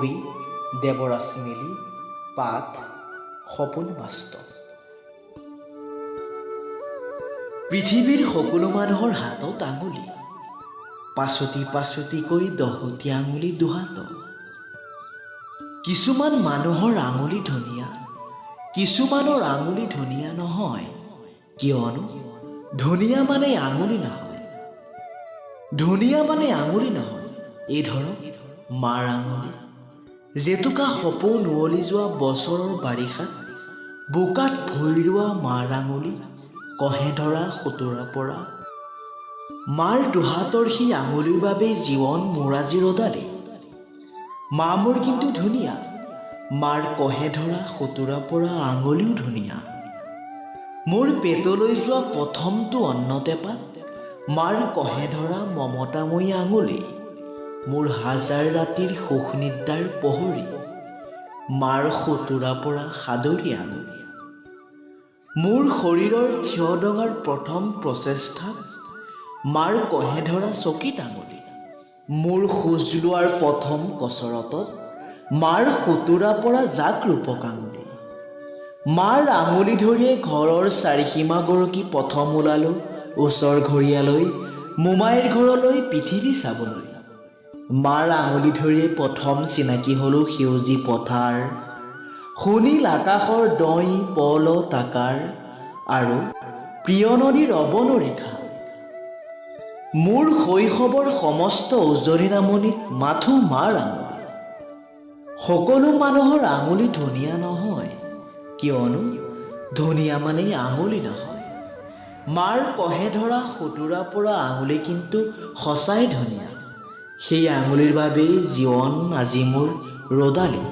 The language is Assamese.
কবি দেৱৰাজ মিলি। পাঠ সপোন বাস্তৱ। পৃথিৱীৰ সকলো মানুহৰ হাতত আঙুলি, পাছতি পাছতিকৈ দহটি আঙুলি দুহাতত। কিছুমান মানুহৰ আঙুলি ধুনীয়া, কিছুমানৰ আঙুলি ধুনীয়া নহয়, কিয়নো ধুনীয়া মানে আঙুলি নহয়। ধুনীয়া মানে আঙুলি নহয়। এই ধৰক মাৰ আঙুলি, জেতুকা সপোন উৱলি যোৱা বছৰৰ বাৰিষাত বোকাত ভুঁই ৰোৱা মাৰ আঙুলি, কহে ধৰা সোতোৰা পৰা মাৰ দুহাতৰ সেই আঙুলিৰ বাবেই জীৱন মোৰ আজি ৰ'দালি। মা মোৰ কিন্তু ধুনীয়া, মাৰ কহে ধৰা সোতোৰা পৰা আঙুলিও ধুনীয়া। মোৰ পেটলৈ যোৱা প্ৰথমটো অন্নটেপাত মাৰ কহে ধৰা মমতাময়ী আঙুলি, মোৰ হাজাৰ ৰাতিৰ সুখ নিদ্ৰাৰ প্ৰহৰী মাৰ সোতোৰা পৰা সাদৰী আঙুলি। মোৰ শৰীৰৰ থিয় দঙাৰ প্ৰথম প্ৰচেষ্টাত মাৰ কহে ধৰা চকীত আঙুলি, মোৰ খোজ লোৱাৰ প্ৰথম কচৰতত মাৰ সোতোৰা পৰা জাক ৰূপক আঙুলি। মাৰ আঙুলি ধৰিয়ে ঘৰৰ চাৰিসীমা গৰকি প্ৰথম ওলালোঁ ওচৰ ঘৰীয়ালৈ, মোমাইৰ ঘৰলৈ পৃথিৱী চাবলৈ। মাৰ আঙুলি ধৰিয়ে প্ৰথম চিনাকি হ'লোঁ সেউজী পথাৰ, সুনীল আকাশৰ দৈ পল টাকাৰ আৰু প্ৰিয় নদীৰ অৱনৰেখা। মোৰ শৈশৱৰ সমস্ত উজনি নামনিত মাথো মাৰ আঙুলি। সকলো মানুহৰ আঙুলি ধুনীয়া নহয়, কিয়নো ধুনীয়া মানেই আঙুলি নহয়। মাৰ কহে ধৰা সোতোৰা পৰা আঙুলি কিন্তু সঁচাই ধুনীয়া। সেই আঙুলিৰ বাবেই জীৱন আজি মোৰ ৰ'দালি।